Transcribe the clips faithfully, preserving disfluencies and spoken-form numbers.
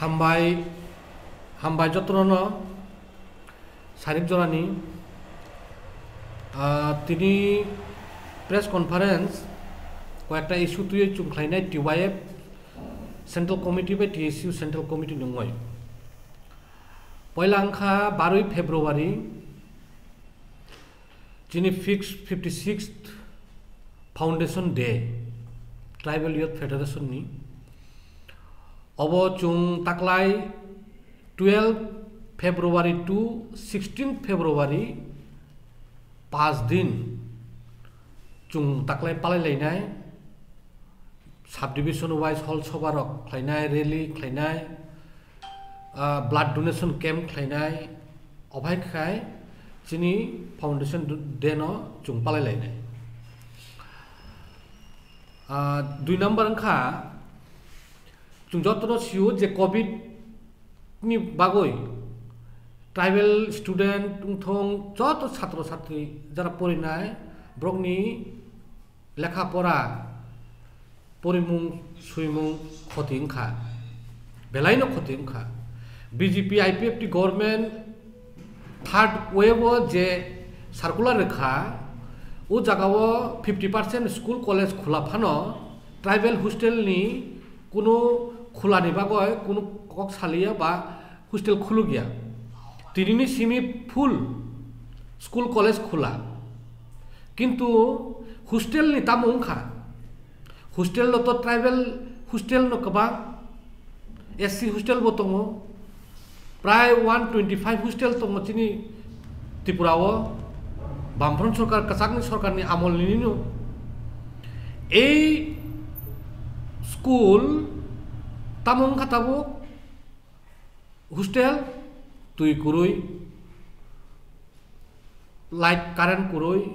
Hambai, hambai jotono sarik jorani, ah, tini press conference koyekta issue twiwi chwng khlainai T Y F Central Committee bai T S U Central Committee ni wngwi. Poila wngkha barwi February, chini fix fifty sixth Foundation Day, Tribal Youth Federation ni. Obo chwng taklai twelve February to sixteen February, pas din chwng taklai palai lainai. Subdivision wise hol soba rok khlainai, rally khlainai, ah, blood donation camp khlainai, obai khai chini Foundation Day no chwng palai lainai. Ah, dui number wngkha, chwng jotono sio je covid ni bagwi tribal student wngthong joto satro satri jara porinai borokni lekha pora, porimung, swimung khoti wngkha, belaino khoti wngkha. B J P I P F T government third wave o je circular rwkha, o jagao fifty percent school college khula phano tribal hostel ni kunu khulani bagwi kunu kok saliya ba hostel khulukya. Tinini simi full school college khula. Kintu hostel ni tamo wngkha? Hostel no to tribal hostel no kwbang, S C hostel bo tongo, prai one twenty five hostel tongo chini Tripura o, Bamfront sorkar, kwchakni sorkarni amol nini no. Ei school tamo wngkha tabuk? Hostel twi kwrwi, light current kwrwi,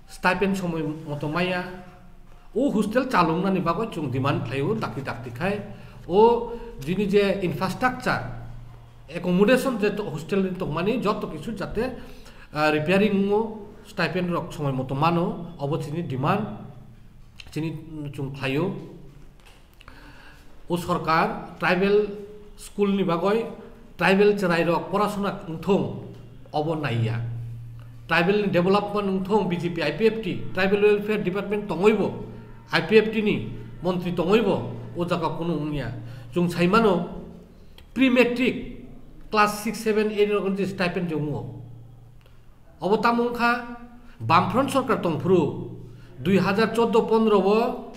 stipend somoi moto maya. O hostel chalungnani bagwi chwng demand khlaio, dakti dakti khai. O jini je infrastructure, accommodation je to-, hostel ni tongmani joto kisu jate, ah, repairing wngo, stipend rok somoi moto mano, obo chini demand, chini chwng khlaio. O sorkar tribal school ni bagwi tribal chwrai rok porasona wngthong obo naiya. Tribal ni development wngthong B J P I P F T, tribal welfare department tongwi bo, I P F T ni montri tongwi bo o jaga kunu wngya. Chwng sai mano pre matric class six, seven, eight rok ni stipend je wngo. Obo tamo wngkha, Bamfront sorkar tongphuru dui hazar chordo pondro o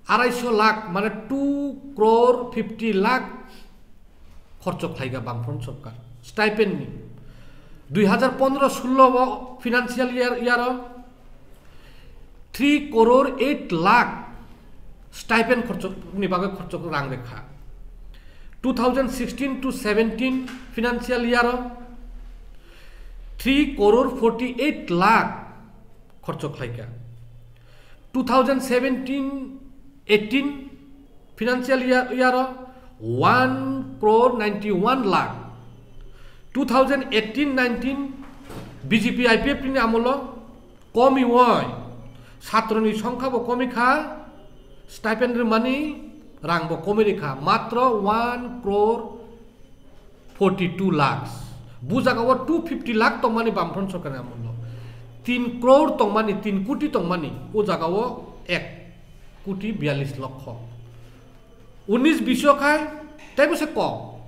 arai so lakh, mane two crore fifty lakh khorcho khlaikha Bamfront sorkar stipend ni. Dui hazar pondro sullo o financial year, year o three crore eight lakh stipend khorcho ni bagwi khorcho rang rekha. Two thousand sixteen to seventeen financial year o three crore forty eight lakh khorcho khlaikha. Two thousand seventeen eighteen financial year, year o one crore ninety one lakh. Two thousand eighteen nineteen B J P I P F T ni amolo komi woi, satroni songkha bo komi kha, stipend rwmani rang bo komi rikha, matro one crore forty two lakhs. Bu jaga o two fifty lakh tongmani Bamfront sorkarni amolo. Tin crore tongmani, tin koti tongmani, o jaga o ek koti biyallis lokho. Unis biso khai, teibo se kom.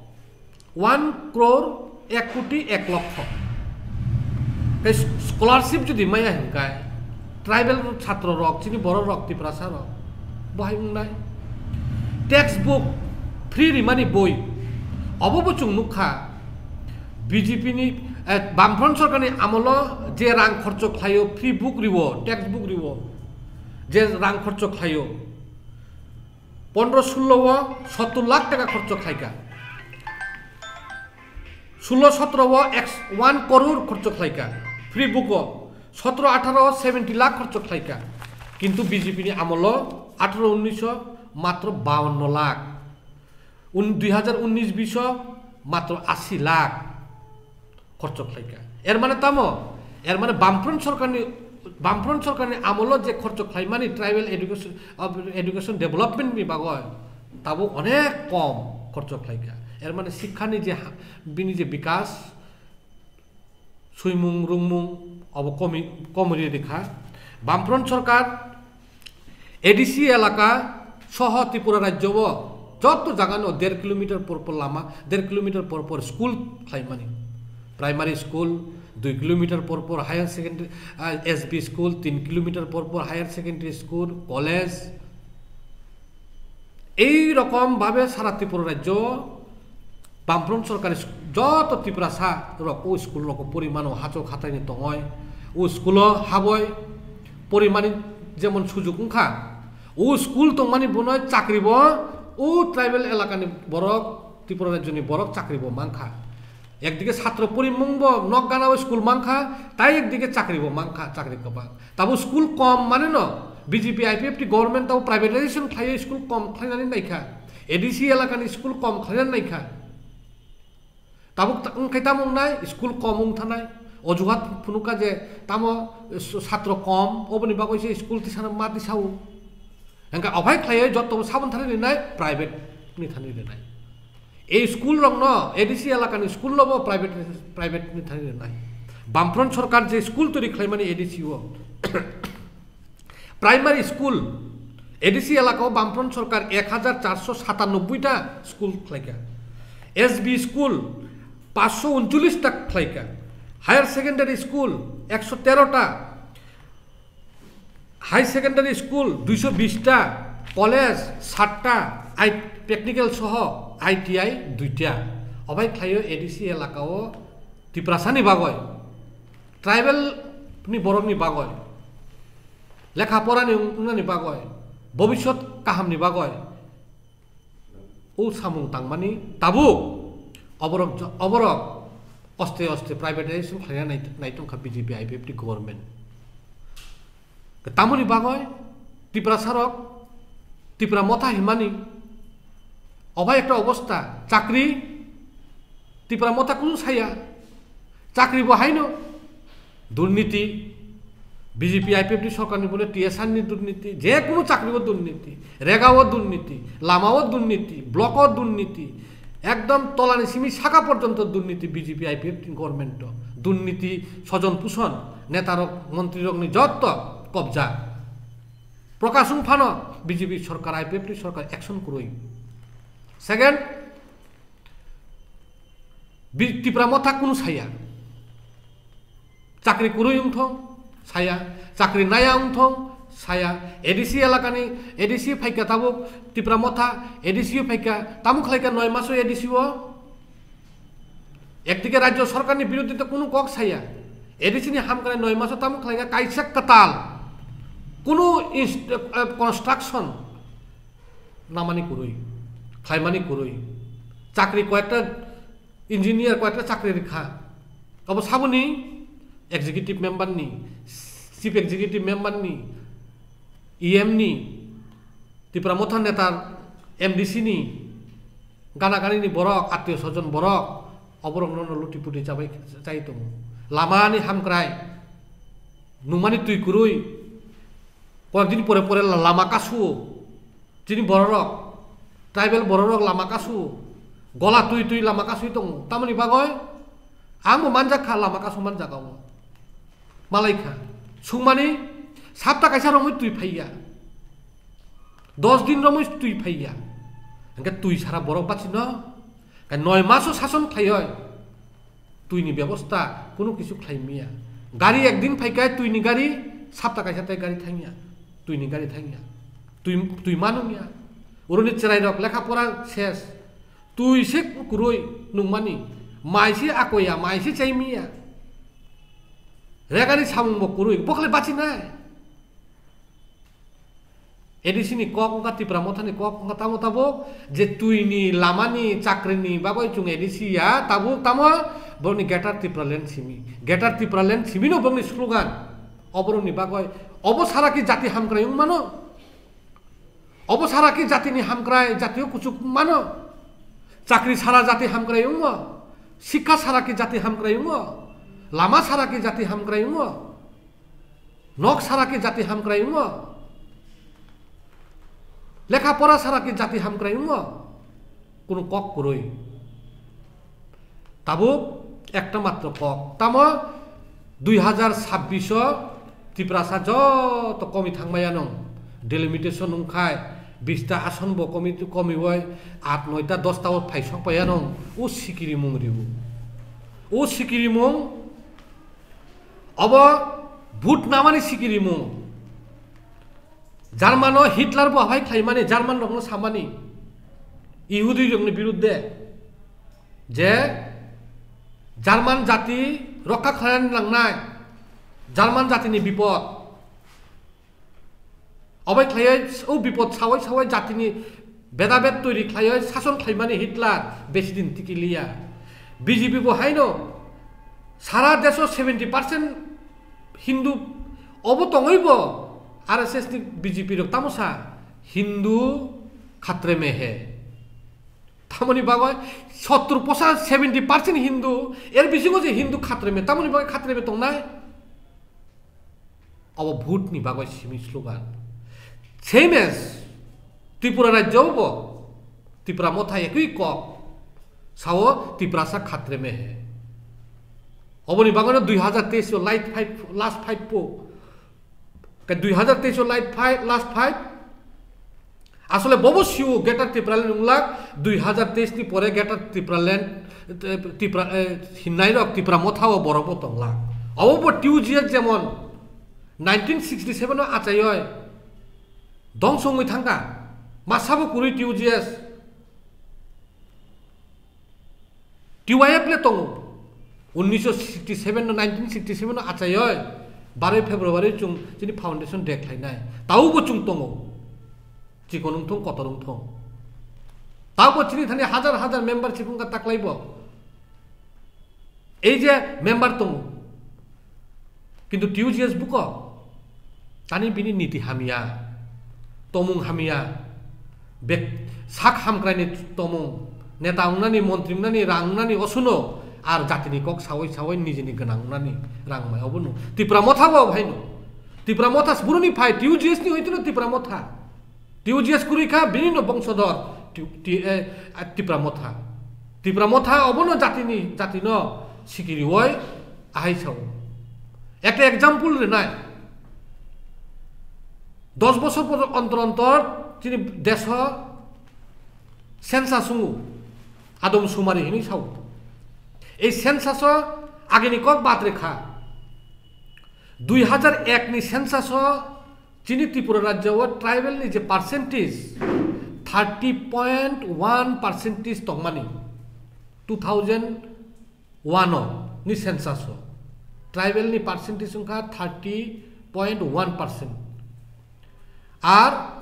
One crore, ek koti ek lokho. Tei scholarship jodi maya hinkai, tribal chhatro rok, chini borok rok, Tiprasa rok, bohai wngnai? Textbook free rimani boi, obo bo chwng nukha. B J P ni, eh, Bamfront sorkarni amolo je rang khorcho khlaio, free book riwo, textbook riwo, je rang khorcho khlaio, pondro sullo o sottor lakh taka khorcho khlaikha. Sullo sotro o ek, one crore khorcho khlaikha. Free book o sotro atharo o seventy lakh khorcho khlaikha. Kintu B J P ni amolo atharo unnish o matro bawanno lakh. Un-, dui hazar unnish bish o matro ashi lakh khorcho khlaikha. Er mane tamo? Er mane Bamfront sorkarni, Bamfront sorkarni amolo je khorcho khlaimani tribal education, education development ni bagoi tabuk onek kom khorcho khlaikha. Er mane sikhani je ha-, bini je bikas, swimung rwngmung obo komi-, komori rikha. Bamfront sorkar A D C elaka soho Tripura rajyo o joto jagano der kilometer por por lama, der kilometer por por school khlaimani. Primary school dui kilometer por por, higher secondary, ah, S B school tin kilometer por por, higher secondary school, college, Ei rokom bhabe sara Tripura rajyo Bamfront sorkar is-, joto Tiprasa rok o school rok o porimano hachok hatai ni tongoi, o school o haboi porimani jemon sujuk wngkha, o school tongmani bono chakri bo o tribal elakani borok, Tripura rajyoni borok chakri bo mankha. Ekdike satro porimung bo nok gana o school mankha, tai ekdike chakri bo mankha, chakri kwbang. Tabo school kom mane no, B J P I P F T government tabo privatization khlaiwi school kom khlainani naikha, A D C elakani school kom khlainani naikha. Tabuk ta-, wngkhe tamo wngnai, school kom wng thanai, ojuhat phunukha je tamo s-, satro kom, oboni bagwi se school tisana ma tisao. Hingkhe ophai khlaiwi joto sabon thani rinai, private ni thani rinai. Ei school rokno, A D C elakani school no bo private, private ni thani rinai. Bamfront sorkar je school turi khlaimani A D C o, primary school, A D C elaka o Bamfront sorkar ek hajar charso satanoboi ta school khlaikha, S B school paanso uncholish ta khlaikha, higher secondary school ekso tero ta, High secondary school duiso bish ta, college satta, I-, technical soho I T I duita. Obai khlaio A D C elaka o Tiprasani bagoi, tribal ni borokni bagoi, lekha porani wngnani bagoi, bobiswt kahamni bagoi. O samung tangmani tabuk oborok jo-, oborok oste oste privatization khlaina nai-, naitongkha B J P I P F T government. Tamoni bagoi Tiprasarok Tipra Motha himani obai ekta obosta, chakri Tipra Motha kunu saya. Chakri bo haino durniti, B J P I P F T sorkarni bole T S R ni durniti, je kunu chakri o durniti, rega o durniti, lama o durniti, block o durniti, ekdom tolani simi saka porjonto durniti B J P I P F T government o durniti, sojon puson, netarok, montrirokni jotto kobja. Prokash wng phano B J P sorkar, I P F T sorkar action kwrwi. Second, Bi-, Tipra Motha kunu saya. Chakri kwrwi wngthong, saya. Chakri naya wngthong, saya. A D C elakani, A D C phaikha tabuk Tipra Motha, A D C phaikha, tamo khlaikha noi maso A D C o? Ekdike rajyo sorkarni birodita kunu kok saya. A D C ni hamkrai noi maso tamo khlaikha kaisa kwtal. Kunu inst-, eh, construction namani kwrwi, khlaimani kwrwi. Chakri koyekta engineer koyekta chakri rikha. Abo saboni executive member ni, chief executive member ni, E M ni, Tipra Motha neta, M D C ni, gana gani ni borok, attiyo sojon borok, oborok nono luti puti chabai, chai tongo. Lama ni hamkrai, nungmani twi kwrwi, koyekdin pore pore la-, lama kasuo. Chini bororok, tribal bororok lama kasu, gola twi twi lama kasui tongo. Tamoni bagoi ang bo manjak kha, lama kasu manjak o. Malai kha. Sungmani sapta kaisa romwi twi phaiya. Dos din romwi twi phaiya. Hingke twi sara borok bachino. Kai noi maso sason khlaioi. Twini bebosta kunu kisu khlai miya. Gari ekdin phaikha, twini gari sapta kaisa tei gari thangya. Twini gari thangya. Twi, twi manungya. Uruni chwrairok lekha pora ses. Twi se kwrwi nungmani. Mai se akoya, mai se chai miya. Regani samung bo kwrwi. Bokhle bachinai. A D C ni kok wngkha, Tipra Motha ni kok wngkha, tamo tabuk je twini lamani chakrini bagwi chwng A D C ya, tabuk tamo borokni Greater Tipraland simi. Greater Tipraland simi no borokni slogan. Oborokni bagwi obo sara ki jati hamkrai wng mano? Obo sara ki jatini hamkrai, jatio kuchuk mano? Chakri sara jati hamkrai wngo? Sikha sara ki jati hamkrai wngo? Lama sara ki jati hamkrai wngo? Nok sara ki jati hamkrai wngo? Lekha pora sara ki jati hamkrai wngo? Kunu kok kwrwi. Tabuk ekta matro kok. Tamo dui hazar sabbish o Tiprasa joto komi thangmaya nung. Delimitation wngkhai bista ason bo komi, komiwoi at noita dosta o phai sokpaya nung. O sikirimung ribu. O sikirimung obo vote namani sikirimung. Germano Hitler bo hai khlaimani, German rokno samani, Ihudi rokni birudde je German jati rokha khlaina nangnai, German jatini bipod. Obai khlaiwi o bipod sawai sawai jatini bedabed toiri khlaiwi sason khlaimani Hitler besi din tikiliya. B J P bo haino sara deso seventy percent Hindu obo tongwi bo R S S ni B J P rok tamo sa Hindu khatre mein hai. Tamoni bagwi sottor percent seventy percent Hindu, er bisingo je Hindu khatre mein, tamoni bagwi khatre mein tongnai. Abo vote ni bagwi simi slogan. Same as Tripura rajyo bo Tipra Motha ekwi kok sao Tiprasa khatre mein hai. Oboni bagwi no dui hazar teis o light fight, last fight po. Ke dui hazar teis o light fight, last fight. Asole bobo siu Greater Tipraland unglak, dui hazar teis ni pore Greater Tipraland, eh, Tipra, eh, hinnai rok Tipra Motha o borok bo tonglak. Abo bo T U G S jemon nineteen sixty seven o achaioi dongso wngwi thangkha. Masa bo kwrwi T U G S. T Y F le tongo. Unniso sixty seven no, nineteen sixty seven no achaioi baroi February chung chini foundation day khlainai. Taubo chung tongo. Chikon wngthong, kotor wngthong. Taubo chini thani hazar hazar member chibung ka taklaibo. Ei je member tongo. Kintu T U G S buko tani bini niti hamya, tomung hamya, bek sak hamkraini tomung, neta wngnani, montri wngnani, rang wngnani osuno ar jatini kok sawi sawi nijini gwnang wngnani rang mai obono. Tipra Motha bo haino. Tipra Motha buruni phai T U G S ni hoitino Tipra Motha. T U G S kwrwi kha bini no bongsodo Ti-, Ti-, eh, Tipra Motha. Tipra Motha obono jatini, jatino sikiriwoi ahai sao. Ekta example rinai. Dos bosor por ontor ontor chini deso census wngo. Adom sumari hinwi sao. Ei census o agini kok bad rekha. Dui hazar ek ni census o chini Tripura rajyo o tribal ni je percentage thirty point one percentage tongmani two thousand one o ni census o tribal ni percentage wngkha thirty point one percent. Ar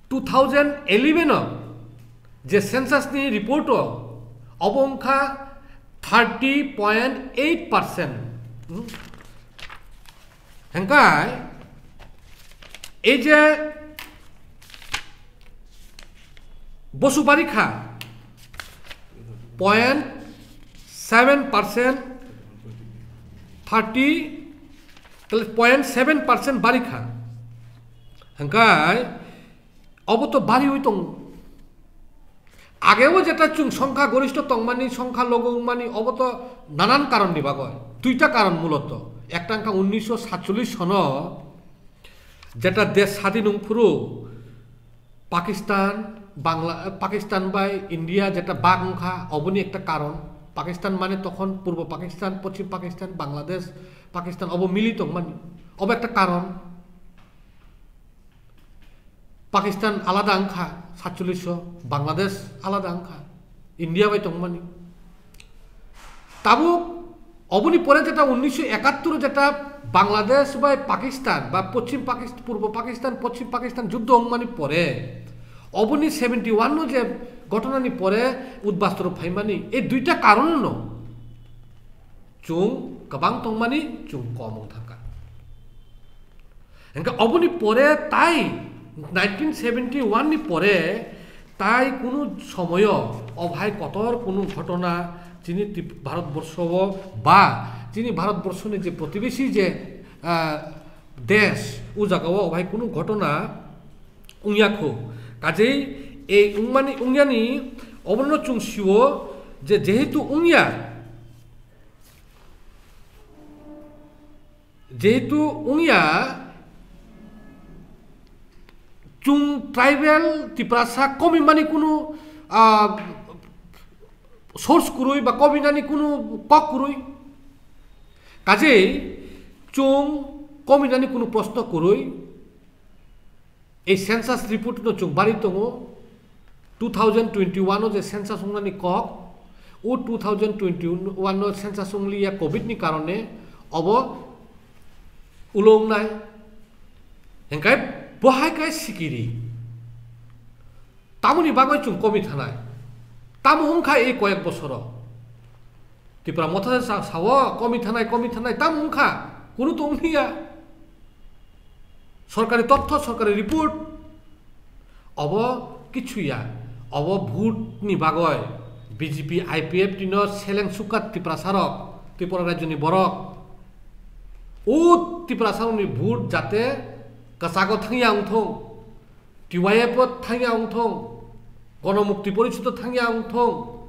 two thousand eleven o je census ni report o obo wngkha thirty point eight percent. Hmm? Hengkai ei je bosu bari kha point seven percent, thirty, tale point seven percent bari kha. Hengkai obo to bariwi tongo. Ageo jeta chung songkha goristho tongmani, songkha logo wngmani, obo to nanan karonni bagwi, duita karon muloto. Ekta wngkha unnisho satchollish sono jeta desh sadin wngphuru Pakistan, Bangla, Pakistan bai India jeta bag wngkha, oboni ekta karon. Pakistan mane tokhon Purbo Pakistan, Poschim Pakistan, Bangladesh, Pakistan obo mili tongmani, obo ekta karon. Pakistan alada wngkha, satchollish o, Bangladesh alada wngkha, India bai tongmani. Tabuk oboni pore jeta unnisho ekattor jeta Bangladesh bai Pakistan ba Poschim Pakistan, Purbo Pakistan, Poschim Pakistan juddo wngmani pore, oboni seventy one no je ghotnani pore udbastro phaimani, ei duita karono no chung kwbang tongmani, chung kom wng thangkha. Hingke oboni pore tai nineteen seventy one ni pore tai kunu somoyo obhai kotor kunu ghotona chini Tip-, Bharatborsho o ba chini Bharatborsho ni je protibesi je, ah, desh, o jaga o obhai kunu ghotona wngya kho. Kajei ei wngmani, wngyani Obono chwng sio je jehetu wngya, jehetu wngya, chwng tribal Tiprasa komimani kunu, ah, source kwrwi ba kominani kunu kok kwrwi. Kajei chwng kominani kunu proshno kwrwi. Ei census report no chwng bari tongo, two thousand twenty-one o je census wngnani kok, o two thousand twenty-one o census wngliya covid ni karone obo ulo wngnai. Hengkai bo hai kai sikiri. Tamoni bagwi chwng komi thanai. Tamo wngkha ei koyek bosoro. Tipra Motha sa-, sao, komi thanai, komi thanai, tamo wngkha? Kunu to wngya. Sorkari totho, sorkari report. Obo kichu ya. Obo vote ni bagwi B J P, I P F T no seleng sukat Tiprasa rok, Tripura rajyoni borok. O Tiprasa rokni vote jate kasago thangya wngthong, T Y F o thangya wngthong, Gonomukti Porishod o thangya wngthong.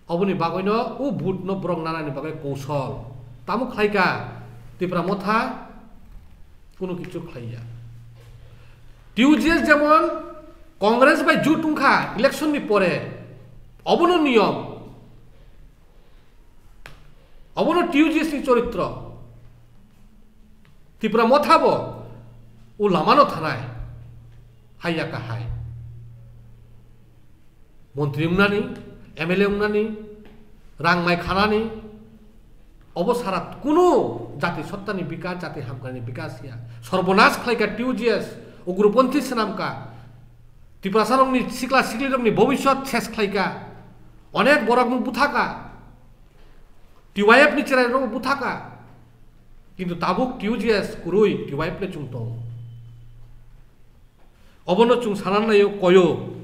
Oboni bagwino o vote no borok nanani bagwi kousol. Tamo khlaika Tipra Motha? Kunu kichu khlaiya. T U J S jemon Congress bai jut wngkha election ni pore, obono niyom, obono T U J S ni choritro. Tipra Motha bo o lamano thanai, haiya kahai. Montri wngnani, M L A wngnani, rang mai khanani, obo sara kunu jati sottani bikas, jati hamkrai ni bikas ya. Sorbonas khlaika T U J S, ugroponthi swnamka. Tiprasa rokni sikla sikli rokni bobiswt ses khlaika. Onek borok no buthaka. T Y F ni cherai rok buthaka. Kintu tabuk T U J S kwrwi T Y F le chung tongo. Obono chwng sana naio koyo.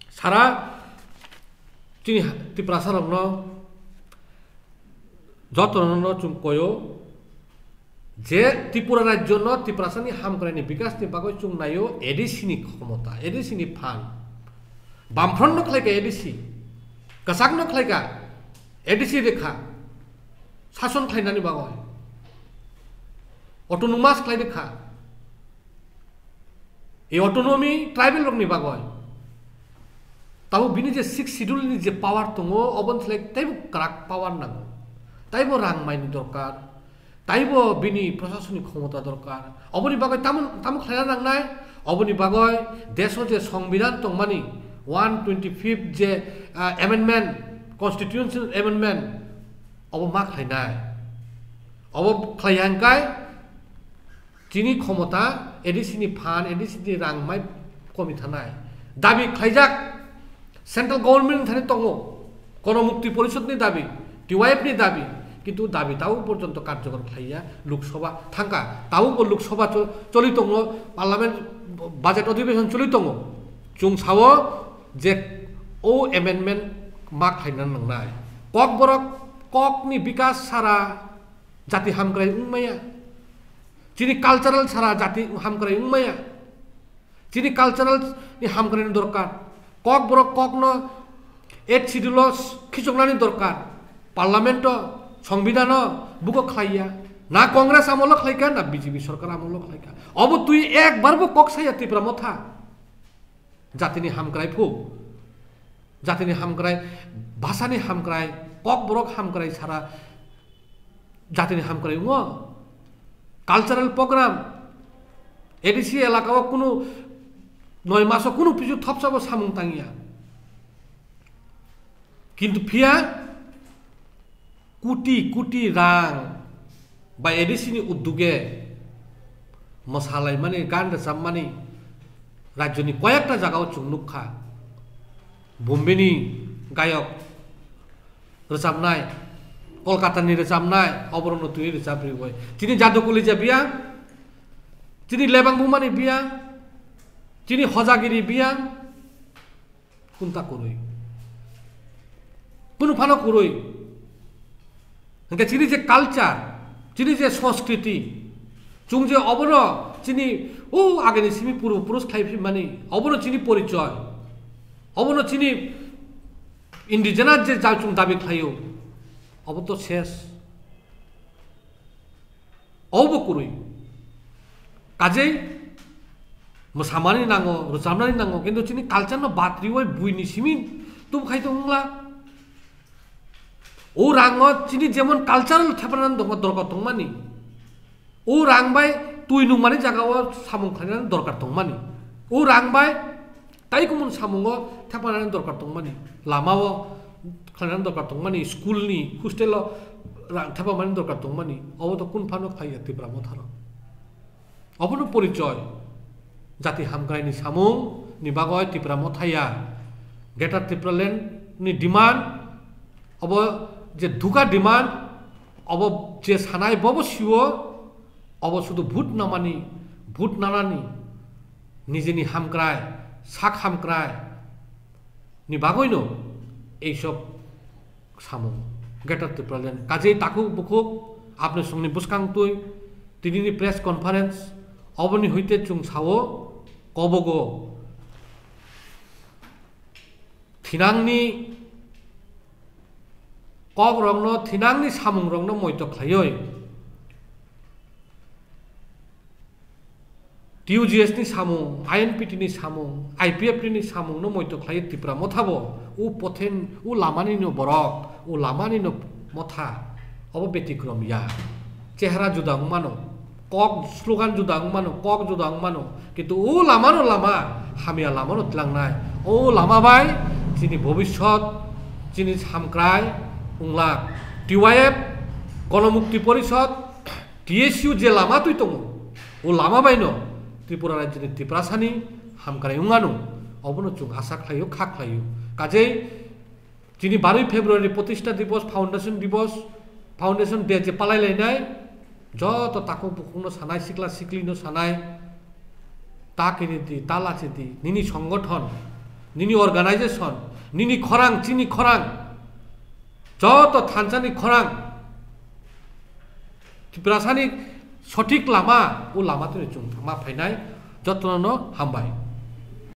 Sara chini Tiprasa rokno, jotono chwng koyo je Tripura rajyo no Tiprasa ni hamkrai ni bikas ni bagwi chwng naio A D C ni khomota, A D C ni phan. Bamfront no khlaika A D C, kwchak no khlaika A D C rekha, sason khlainani bagwi autonomous khlai rekha. Ei autonomy tribal rokni bagwi. Tamo bini je sixth schedule ni je power tongo, oboni slai taibo kwrak power nango. Taibo rang maini dorkar, taibo bini proshasoni khomota dorkar. Oboni bagwi tamo, tamo khlaina nangnai, oboni bagwi deso je songbidhan tongmani one twenty-fifth je, ah, amendment, constitutional amendment, obo ma khlainai. Obo khlai hangkai, chini khomota, A D C ni phan, A D C ni rang mai komi thanai. Dabi khlaijak, central government thani tongo, Gonomukti Porishod ni dabi, T Y F ni dabi, kintu dabi tabo porjonto karjokor khlaiya, Lok Sabha thangka, tabo bo Lok Sabha cho-, choli tongo, parliament budget adhibeshon choli tongo. Chwng sao je o amendment ma khlaina nangnai. Kokborok, kokni bikas sara jati hamkrai wngmaya. Chini cultural sara jati hamkrai wngmaya. Chini cultural ni hamkrai ni dorkar. Kokborok kokno eighth schedule o khichoknani dorkar. Parliament o, songbidhan o buko khlaiya. Na Congress amolo khlaika, na B J P sorkar amolo khlaika. Obo twi ekbar bo kok saya Tipra Motha. Jatini hamkrai phu, jatini hamkrai, bhasani hamkrai, kokborok hamkrai sara jatini hamkrai wngo. Cultural program, A D C elaka o kunu noi maso kunu pisu thopsabo samung tangya. Kintu phiya kuti kuti rang bai A D C ni udduge mwsalaimani, gan rwchapmani rajyoni koyekta jagao chwng nukha. Bombay ni gayok rwchapnai, Kolkata ni rwchapnai, oborokno twi rwchap riwi. Chini Jadu Kulija biyang, chini Lebang Bumani biyang, chini Hojagiri biyang, kunta kwrwi. Kunu phano kwrwi. Hingke chini je culture, chini je sanskriti, chwng je obono chini o agini simi purbo purush khlai phimani, obono chini porichoy. Obono chini indigenous je jachung dabi khlaio, obo to ses. Obo kwrwi. Kajei mwsamani nango, rwchapnani nango, kintu chini culture no bad riwi buini simi tubkhai tongla. O rango chini jemon cultural thepana dorkar tongmani. O rang bai twi nungmani jaga o samung khlainani dorkar tongmani. O rang bai tai kumun samungo thepanani dorkar tongmani. Lama o khlainani dorkar tongmani, school ni, hostel o rang thepamani dorkar tongmani. Obo to kun phano khlaiya Tipra Motha rok. Obono porichoi. Jati hamkraini samung ni bagoi Tipra Motha ya. Greater Tipraland ni demand, obo je duka demand, obo je sanai bobo siwo, obo sudu vote namani, vote nanani, nijeni hamkrai, sak hamkrai ni bagoino ei sob samung. Greater Tipraland. Kajei takhuk bukhuk, apni songni bwskang twi, tinini press conference, oboni hoite chwng sao, kobogo thinangni kok rokno, thinangni samung rokno moito khlaioi. T U G S ni samung, I N P T ni samung, I P F T ni samung no moito khlai Tipra Motha bo, u pothen, u lamani no borok, u lamani no motha, obo betikrom ya. Chehra juda wng mano, kok slogan juda wng mano, kok juda wng mano, kintu u lama no lama, hamya lama no tlangnai. O lama bai chini bobisot, chini samkrai wnglak. T Y F, Gonomukti Porishod, T S U je lama twi tongo, o lama bai no Tripura rajyoni Tiprasani hamkrai wng ano, obono chwng asa khlaio, kha khlaio. Kajei chini baroi February Pratistha Dibos, Foundation Dibos, Foundation Day je palai lainai, joto takhuk bukhukno sanai, sikla siklino sanai, ta kini di, ta lachi di, nini songothon, nini organization, nini khorang, chini khorang, joto thansani khorang, Tiprasani sothik lama, o lama twi chwng thangma phainai, jotono hambai.